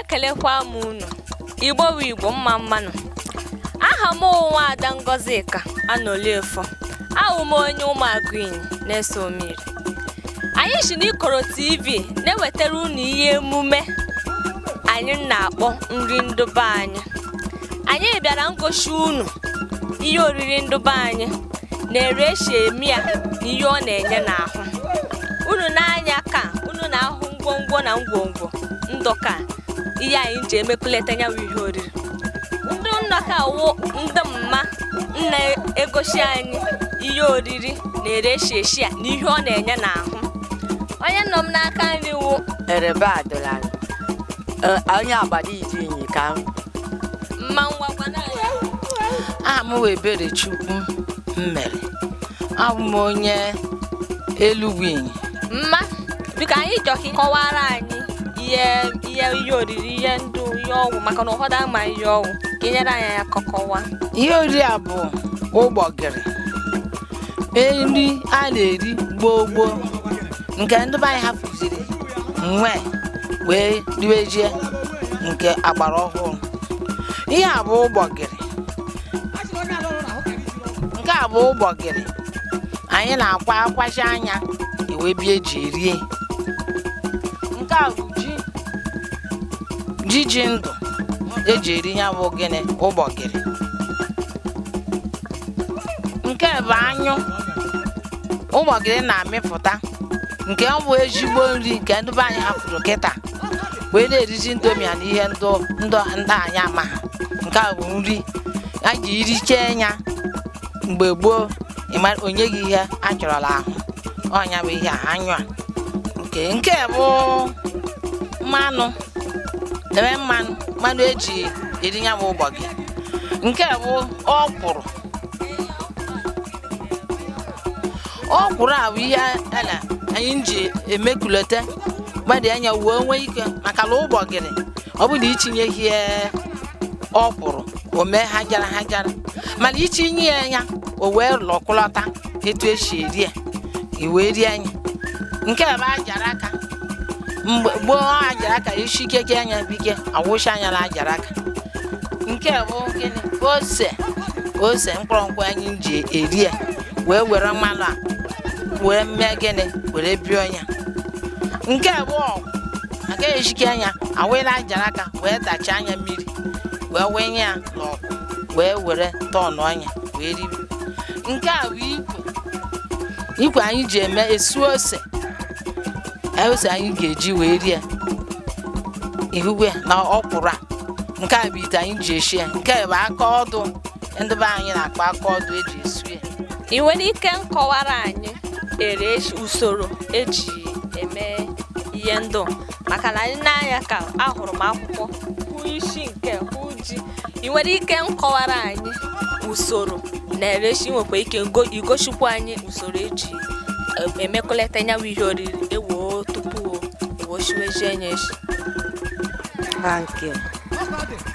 Ekelekwa m unu. Igbo bụ Igbo, mma mma nụ. Aha m wụ Nwaada Ngọzika Anọliefọ. Awụ m onye Ụmụagụinyi na-eso mmiri. Anyị si n'Ikoro TV na-ewetara unu ihe emume anyị na-akpọ nri ndị be anyị. Anyị bịara ngosi unu ihe oriri ndị be anyị na ere esi eme ya na ihe ọ na-enye n'ahụ. Unu n'anya ka unu na-ahụ ngwongwo na ngwongwo ndọka ihe anyị ji emekuleta ya bụ ihe oriri. Ndị nnọkọ wụ ndị mma na-egosi anyị ihe oriri na ere esi esi ya na ihe ọ na-enye n'ahụ. Onye nọ m n'aka nri wụ Erebe adụlara onye agbada iji ka m. Mma ngwakwana anyị. Aha m wụ Eberechukwu Mmere. Abụ m onye Elugwu-Inyi. Mma, biko anyị chọrọ ka ị kọwara anyị ihe ihe ihe oriri, ihe ndụ, ihe ọgwụ, maka na ụfọdụ ama ihe ọgwụ, ka ị nyere anyị aka kọwaa. Ihe oriri a bụ ụgbọgịrị, nri a na-eri gboo gboo nke ndị be anyị hapụziri nwe wee riwezie nke agbara ọhụrụ. Ihe a bụ ụgbọgịrị, nke a bụ ụgbọgịrị anyị na-akwa akwachi anya ewe bie ji erie. Nke a bụ ji, ji ji ndụ eji eri ya bụ gịnị ụgbọgịrị. Nke bụ anyụ ụgbọgịrị na-amịpụta, nke ọ bụ ezigbo nri nke ndị be anyị hapụrụ kịta wee na-erizi Indomie na ihe ndụ ndụ ndị anyị ama ha. Nke a bụ nri a ji irichee ya mgbe gboo, ịma onye gị ihe a chọrọla ahụ ọnya bụ ihe a anyụ a. Nke bụ mmanụ, debe mmanụ mmanụ eji eri ya bụ ụgbọgịrị. Nke bụ ọkwụrụ. Ọkwụrụ a bụ ihe a na anyị ji emekulete mmadụ anya wuo nwee ike, maka na ụgbọgịrị ọ bụ na itinyeghị ọkwụrụ o mee ha jara ha jara, mana itinye ya ya o wee lọkụlọta etu esi eri ya, i wee rie anya. Nke bụ ajara aka. Mgbe gboo ajara aka isi keke anya bike awụcha anya na ajara aka. Nke bụ gịnị ose, ose mkpụrụ nkwụ anyị ji eri ya wee were mmanụ a wee mee gịnị were bịa ya. Nke bụ ọgwụ aka eshike anya awụla ajara aka wee dachaa anya mmiri wee wụnye ya n'ọkụ wee were tọnụ anya wee ribe. Nke a bụ ikwe, ikwe anyị ji eme esu ose, ose anyị ga-eji wee rie ihugwe na ọkwụrụ a. Nke a bụ ite anyị ji esi ya. Nke a bụ aka ọdụ ndị be anyị na-akpọ aka ọdụ eji esu ya. Ị nwere ike nkọwara anyị ere usoro eji eme ihe ndụ, maka na anyị n'anya ka ahụrụ m akwụkwọ hụ isi nke hụ ji. Ị nwere ike nkọwara anyị usoro na ere esi, nwekwa ike igosikwa anyị usoro eji emekọlata nyawu ihe oriri ewoo tupu ewoshiwezie ya esi. Thank you.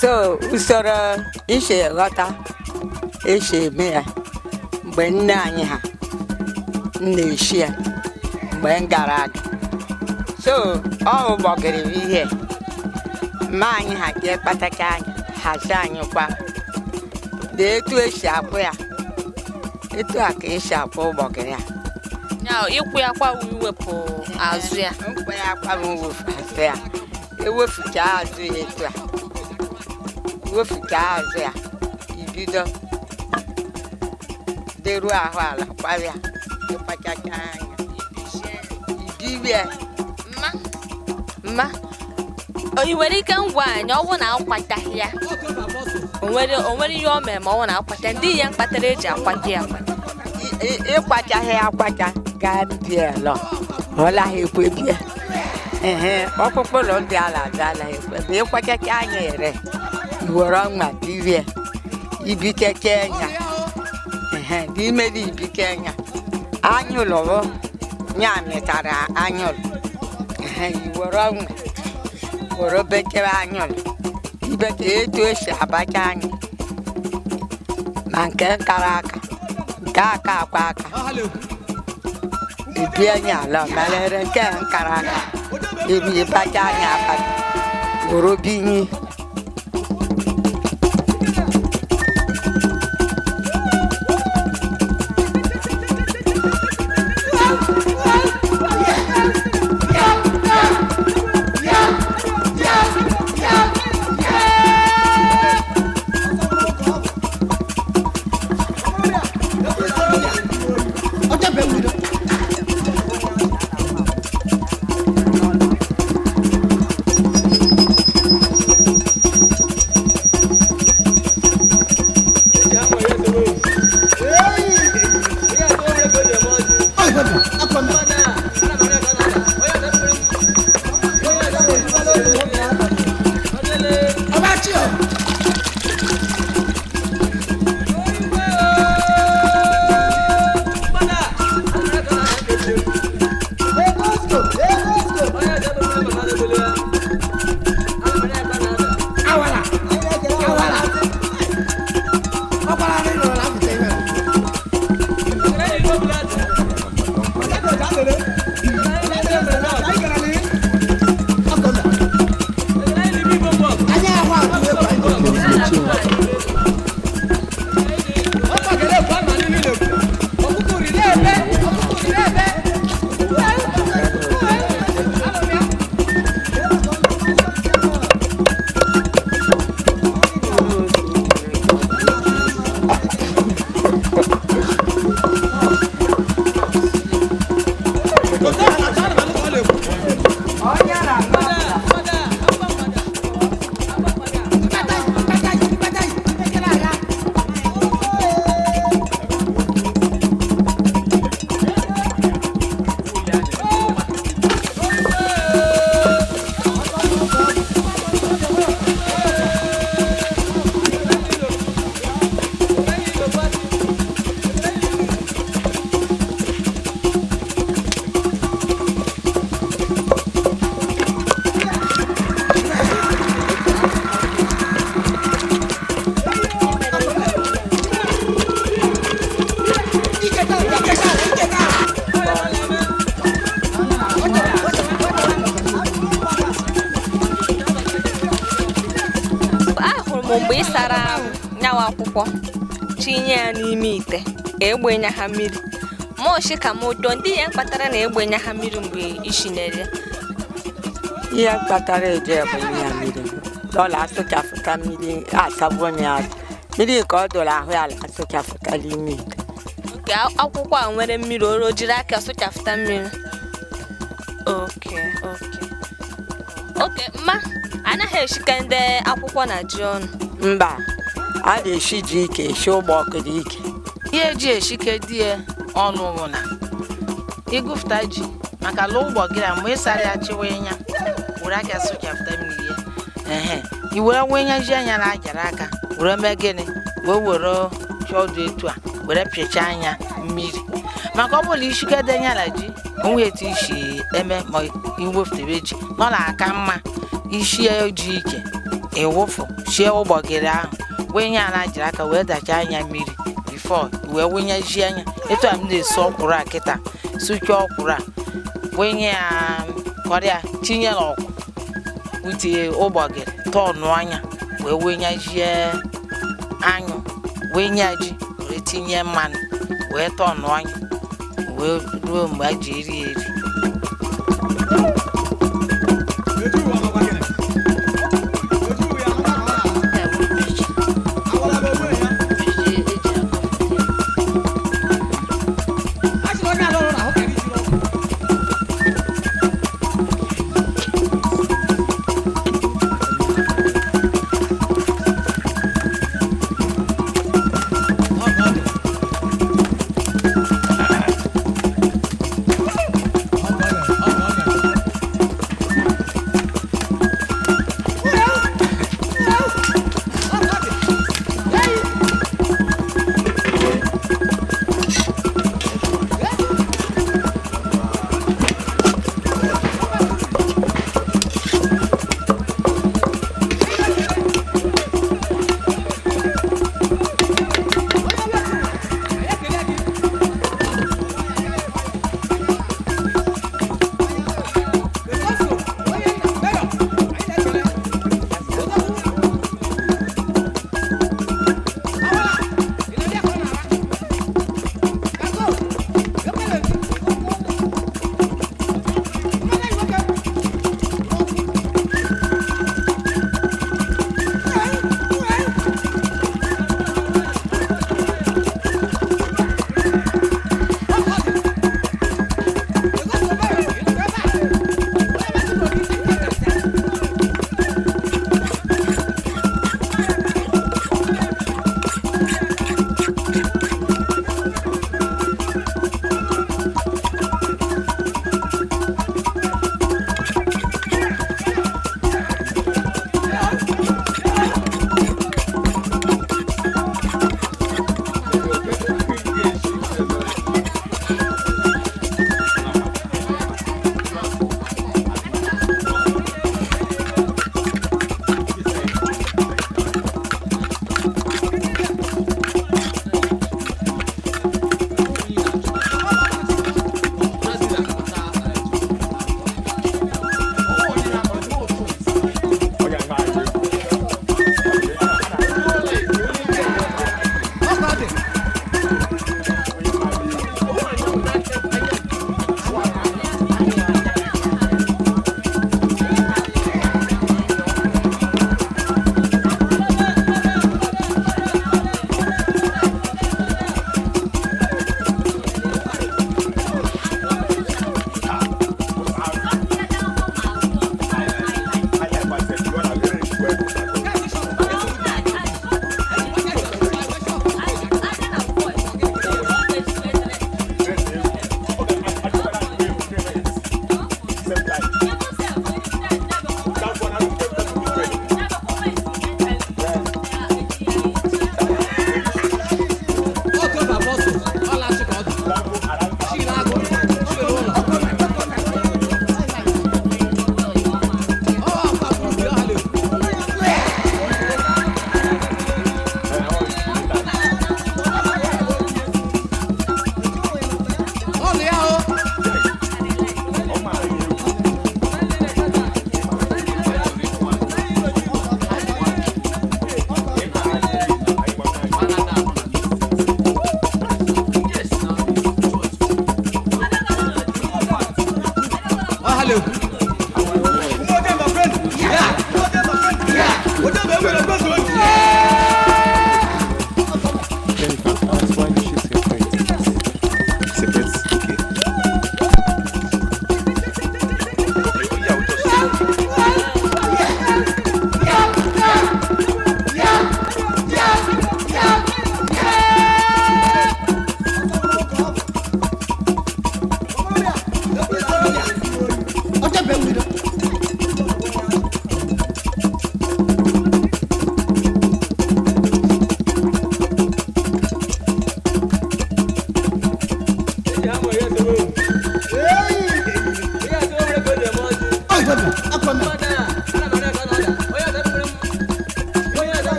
So usoro isi ghọta esi eme ya, mgbe nne anyị ha na-esi ya mgbe m gara aga, so ọ ụgbọgịrị bụ ihe mma anyị ha jee kpatacha anyị hazi anyị kwa dị etu esi akwụ ya, etu a ka esi akwụ ụgbọgịrị a. Ya ịkwụ ya kwa wụ iwepụ azụ ya. Mkpa ya kwa bụ wefu azụ ya, ewefucha azụ ya etu a, wefucha azụ ya, ibido deruo ahụ ala kwara ịkpachacha anya ibibie. Mma, mma, ị nwere ike ngwa anyị ọ bụ na akwataghị ya o nwere ihe o mere ma ọ bụ na akwata ndị ihe mkpatara eji akwata ya akwata? Ịkwachaghị akwacha gaa bie lọ ọ laghị ekwe bie ehe ọkpụkpụ dị ala dị ala ekwe ma ịkwachacha anya ere iwere ọnwa bibie ibikeche anya ehe n'ime dị ibike anya anyụlụ nya mịtara anyụlụ ehe iwere ọnwa were bekere anyụlụ ibeke etu esi abacha anya ma nke kara aka nke aka akwa aka ebie anya ala merere nke nkara aka ebi bacha anya abacha. Were binye. Ahụrụ m mgbe ị sara ahụ nyawa akwụkwọ chinye ya n'ime ite ka egbenye ha mmiri mọshi ka m ụjọ ndị ihe kpatara na egbenye ha mmiri mgbe ishinere ya. Ihe kpatara eji egbenye ya mmiri dọla asụchafụta mmiri asagbuo m ya mmiri ka ọ dọrọ ahụ ya asụchafụtala ime ite. Oke akwụkwọ a nwere mmiri o jiri aka sụchafụta mmiri. Oke oke oke mma anaghị eshike ndị akwụkwọ na ji ọnụ. Mba, a na-eshi ji ike eshi ụgbọkịrị ike. Ihe eji eshike di ya ọnụ bụ na ịgụfụta ji maka la ụgbọgịrị a mgbe ị sara ya chịwa ịnya were aka sụchapụta mmiri ya ehe i were wenya ji anya na ajara aka were mee gịnị wee were chọdụ etu a were pịachaa anya mmiri maka ọ bụla ishikede anya na ji onwe etu isi eme ma iwefutebe ji nọ na aka mma ishie ji ike ịwụfụ shie ụgbọgịrị ahụ wenye ala jiri aka wee dachaa anya mmiri bifo wee wụnye ji anya etu a m na-esi ọkwụrụ a kịta sụchaa ọkwụrụ a wenye ya kọrịa tinye n'ọkụ utie ụgbọgịrị tọnụ anya wee wenye ji anyụ wenye ji wee tinye mmanụ wee tọnụ anya wee ruo mgbe a ji eri eri.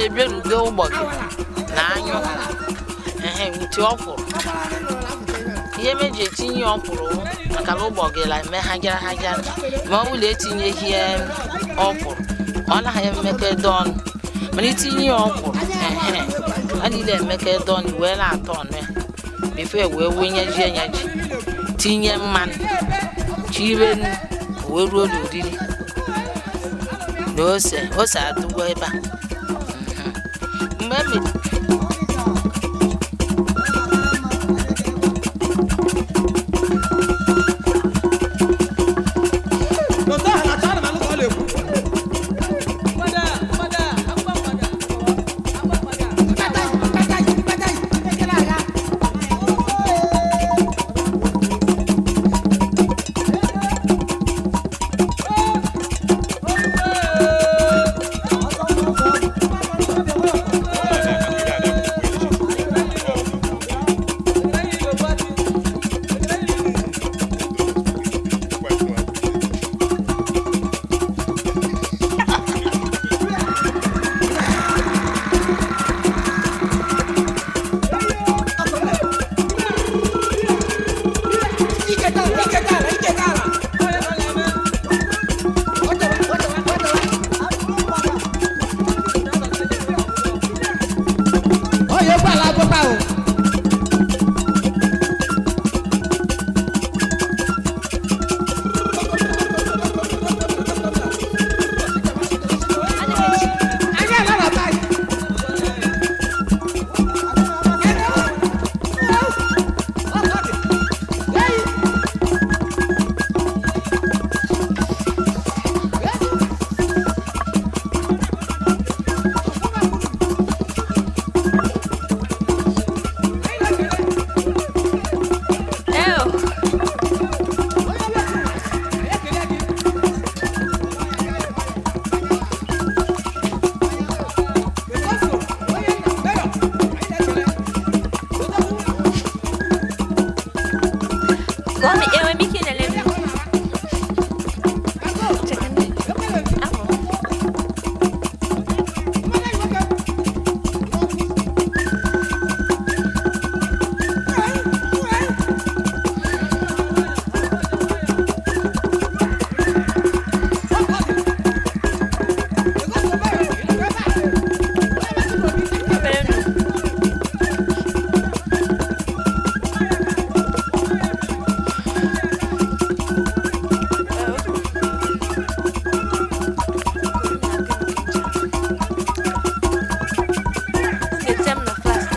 na-eberugo ụgbọgị na anyụ ehe wute ọkwụrụ. Ihe meji etinye ọkwụrụ wụ maka na ụgbọgị la eme hajara hajara, ma ọ bụla etinyeghị ọkwụrụ ọ naghị emekọ ọnụ, mana itinye ya ọkwụrụ ehe a niile emekọ ọnụ wee na-atọ ọnụ ya bifo wee wụnyezie ya ji, tinye mmanụ chire nnu wee ruo n'oriri na ose ose adụgo ebe a. Mgbe e Mami, enwere m ike ịlele m? Obere nnu. Ga-etinye m na flask.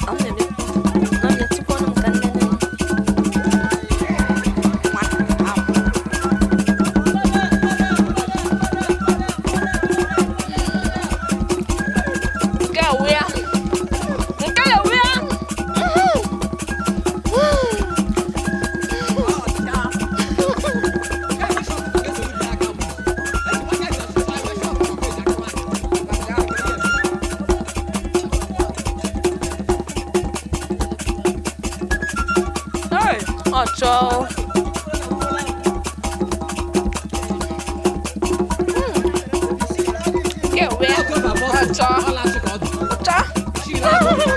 Ọ na-etukwa ọnụ m ka nne nne m. Nke a wụ ya. Nke a wụ ya. Hey, ọ chọọ. Nke a wụ ya. Ọ chọọ. Chọọ.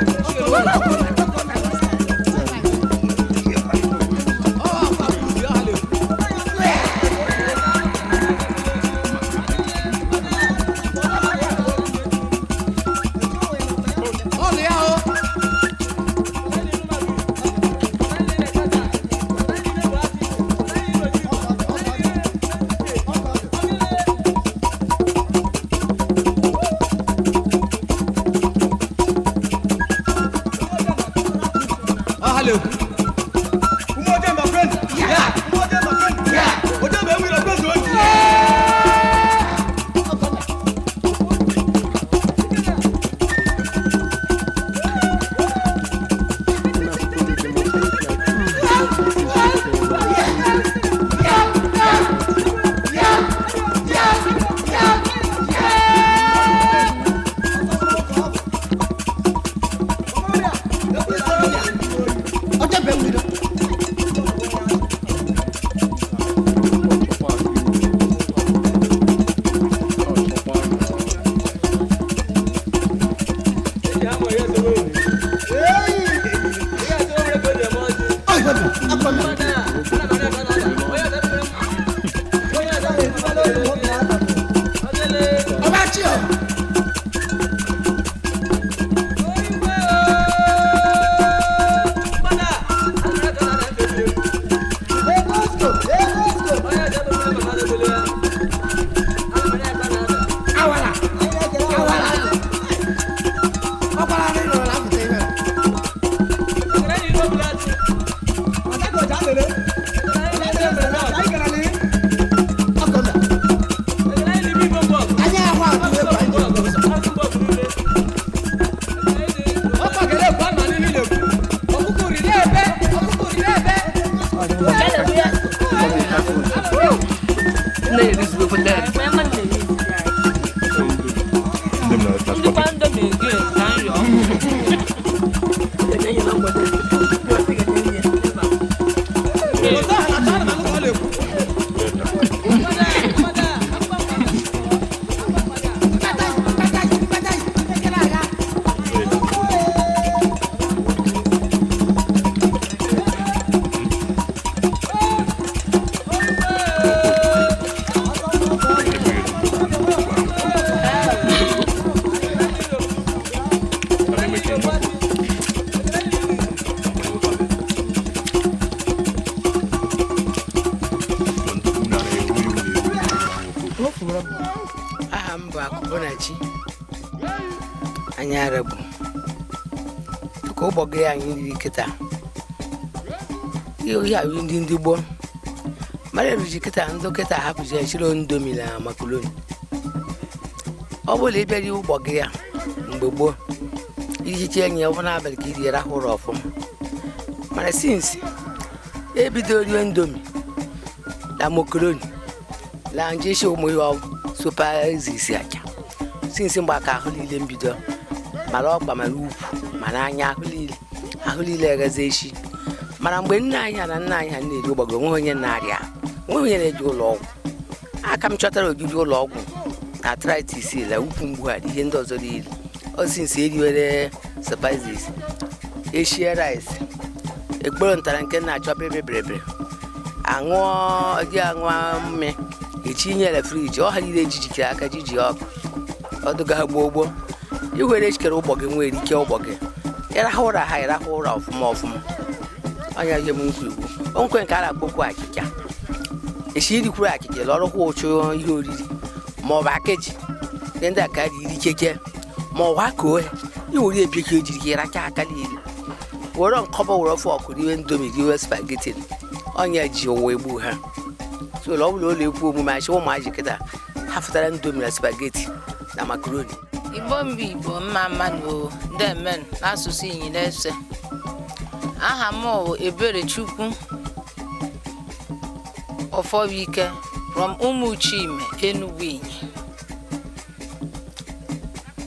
Aha m bụ Akụbụnachi Anyarị bụ ka ụgbọgịrị anyị riri kịta ihe ahụ ndị ndị gboo mara eruji kịta ndị kịta hapụzi echiri Indomie na macaroni. Ọ bụrụ na ị bịara ụgbọgịrị a mgbe gboo ihicha enyi ọ bụ n'abalị ka iri rahụ ụra ọfụma, mana since ebido rie Indomie na macaroni na nje isi ụmụ ihe ọgwụ sopa ezi aja since mgbe aka ahụ niile mbido mara ọkpa mara ukwu mana anya ahụ niile eghezi echi. Mana mgbe nne anyị ha na nna anyị ha na-eri ụgbọgụ, onweghị onye na-arịa, onweghị onye na-eji ụlọ ọgwụ. Aka m chọtara ojiji ụlọ ọgwụ na arthritis la ukwu mgbu ha ihe ndị ọzọ niile ọ since eriwere spices eshie rice ekporo ntara nke na-achọ bịrịbịrịbịrị aṅụọ ji aṅụọ mmị etinyere friji ọha niile ejijikere aka jiji ọkụ ọdụga ha gboo gboo iwere echikere ụgbọ gị nwere ike ụgbọ gị ịrahụ ụra ha ịrahụ ụra ọfụma ọfụma. Ọnya ihe m nkwu ikwu onkwe nke a na-akpọkwu achịcha esi irikwuru achịcha lọrụkwa ụchụ ihe oriri ma ọ bụ akịji ihe ndị a ka iri keke ma ọ bụ aka ohe iwere ebieke ejiri ka ịracha aka niile were nkọba were fọkụ riwe Indomie riwe spaghetti ọnya ji ụwa egbu ha. So ọ bụla ụlọ ekwu omume achị ụmụazị kịta ha fụtara Indomie na spaghetti na macaroni. Igbo mba Igbo mma mmadụ ndemen n'asụsụ Inyilese. Aha m bụ Eberechukwu Ọfọwike from Umuchime, Enugu Inyi.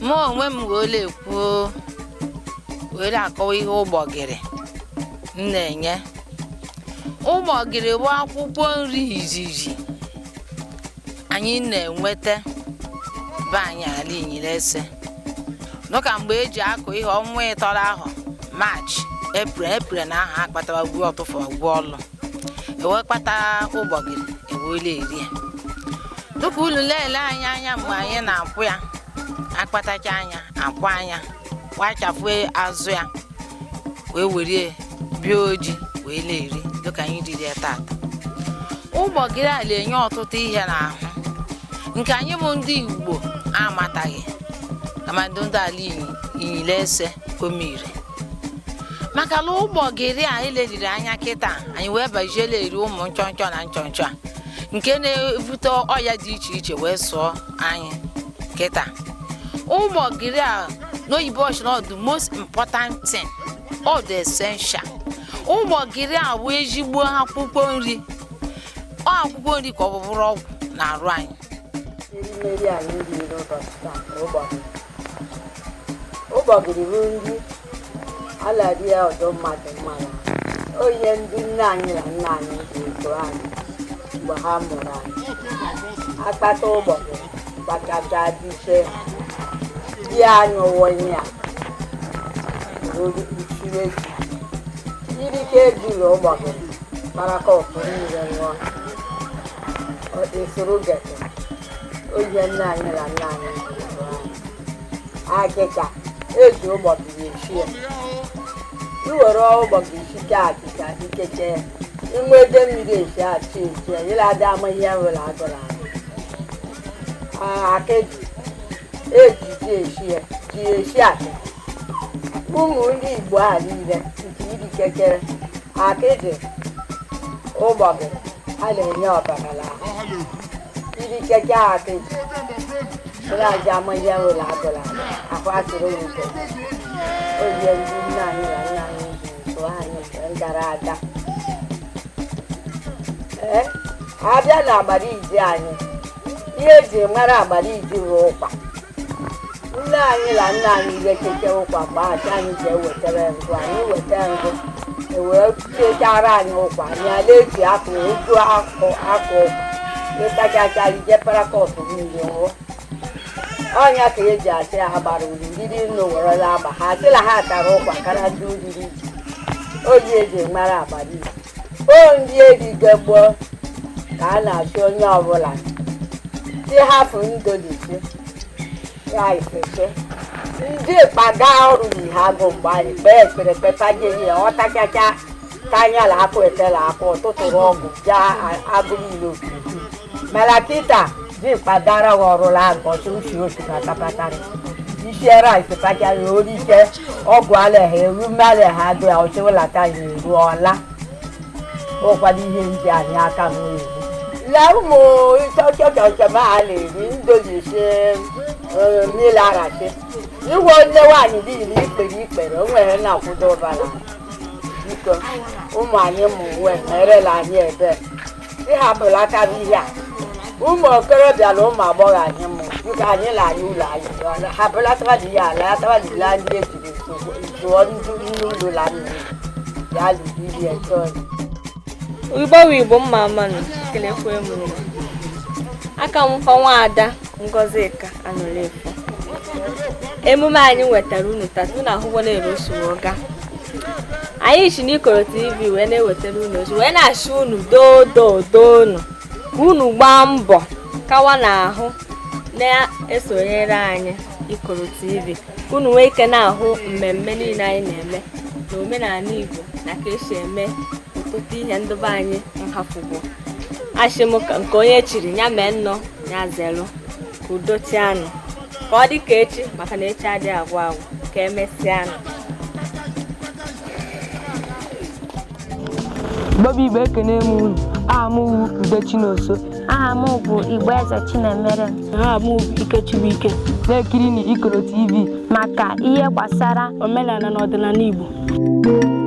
Mụ onwe m wee ekwuo were akọwa ihe ụgbọgịrị m na-enye. Ụgbọgịrị bụ akwụkwọ nri izizi anyị na-enweta be anyị ala Inyilese. Dịka mgbe eji akụ ihe ọnwa ịtọrọ ahụ Maachị, Eprel, Eprel na aha akpatara gbuo ọtụfụ gbuo ọlụ ewee kpata ụgbọgịrị ewele eri ya. Dịka unu lele anyị anya mgbe anyị na-akwụ ya akpatacha anya akwụ anya wachafue azụ ya wee were bịa oji wee na-eri dịka anyị riri ya tata. Ụgbọgịrị a na-enye ọtụtụ ihe n'ahụ nke anyị bụ ndị Igbo amataghị kama ndị ala Inyilese omire maka na ụgbọgịrị a eleliri anya kịta anyị wee bajiela eri ụmụ nchọnchọ na nchọnchọ a nke na-ebute ọya dị iche iche wee sụọ anyị kịta. Ụgbọgịrị a n'oyibo ọchị na the most important thing all the essential. Ụgbọgịrị a bụ ezigbo akwụkwọ nri, ọ akwụkwọ nri ka ọ bụrụ ọgwụ na-arụ anyị. Erimeri anyị riri n'ụbọchị taa bụ ụgbọgịrị. Ụgbọgịrị bụ nri ala di ya ọdọ mmadụ mma na Onye ndị nne anyị na nna anyị ji zụọ anyị mgbe ha mụrụ anyị. Akpata ụgbọgịrị kpachacha dịche di anyị ụwọnye ya siwe ji irike ejula ụgbọgịrị kpara kọpụ mmiri ṅụọ esoro gete. Oye nne anyị na nna anyị ji zụọ anyị. Akịka eji ụgbọgịrị esi ya. Iwere ụgbọgịrị site achịcha ikeche ya inwe ede mmiri esi achị esi ya ịlada ama ihe nwere agụrụ agụ. Akịdị eji ji esi ya, ji esi achịcha. Ụmụ ndị Igbo a niile nke iri kekere akịdị ụgbọgịrị a na-enye ọbara n'ahụ. Iri keke akịdị ịlaja ama ihe nwere agụrụ agụ ahụ asịrị ya ike. Oye ndị nne anyị na nna anyị ji zụọ anyị mgbe gara aga. Ee, abịa na agbara iji anyị, ihe eji mara agbara iji bụ ụkwa. Nne anyị na nna anyị rekeke ụkwa mgbe achị anyị ji ewetara ngụ, anyị weta ngụ ewee chechara anyị ụkwa. Anyị ala eji akụ uju akụ akụ ụkwa ịtachacha ije parakọpụ mmiri ṅụọ. Ọnya ka eji asị ha gbara oriri nnu werela agba ha sịla ha tara ụkwa kara ndị oriri ji. Oyi eji mara agbara iji o ndị erige gboo ka a na-achị onye ọbụla si hafụ ndolisi ya ifeche ndị kpaga ọrụ ihe agụ mgbe anyị kpee ekpere kpepaje ya ọtachacha ka anya la akụ etela akụ ụtụtụrụ ọgwụ ja agụ niile okirikiri. Mana kịta ji kpadara ha ọrụla agọchi ushi oshi na tapatara isi rice pachara orike ọgwụ ala ha eru mmadụ ha agụ ya ọchịwelata ya eru ọla ụkwado ihe ndị anyị aka m egbu la ụmụ chọchọchọchọ a na-eri ndolisi mmiri arachi igwe nne nwaanyị niile ikpere ikpere o nwere na-akwụdo ụbara. Biko ụmụ anyị mụ nwe merela anyị ebe ịhapụla aka ihe a ụmụ okorobịa na ụmụ agbọghọ anyị mụ biko anyị na-anyị ụlọ anyị hapụla ihe ala atabadila ndị ejiri zụọ ndị ụlọ na nna ya lụrụ iri Igbo wu Igbo mma mmanụ kelekwe m unu. Aka m kwa nwaada Ngọzika Anọlefo. Emume anyị nwetara unu tata unu ahụgwo na-ere osoro anyị si n'Ikoro TV wee na-ewetara unu ozi wee na-asị unu doo doo doonu ka unu gbaa mbọ kawa n'ahụ na-esonyere anyị Ikoro TV ka unu nwee ike na-ahụ mmemme niile anyị na-eme na omenala Igbo na ka esi eme ọtụtụ ihe ndụbe anyị nhafugbo. Asị m nke onye chiri ya mee nnọọ ya zelu ka udo chianụ ka ọ dị ka echi maka na echi adịghị agwụ agwụ ka emesịanụ. Igbo Igbo ekene m unu. Aha m wụ Ude Chinonso. Aha m bụ Igboeze Chinemerem. Aha m bụ Ikechibuike. Na-ekiri na Ikoro TV maka ihe gbasara omenala na ọdịnala Igbo.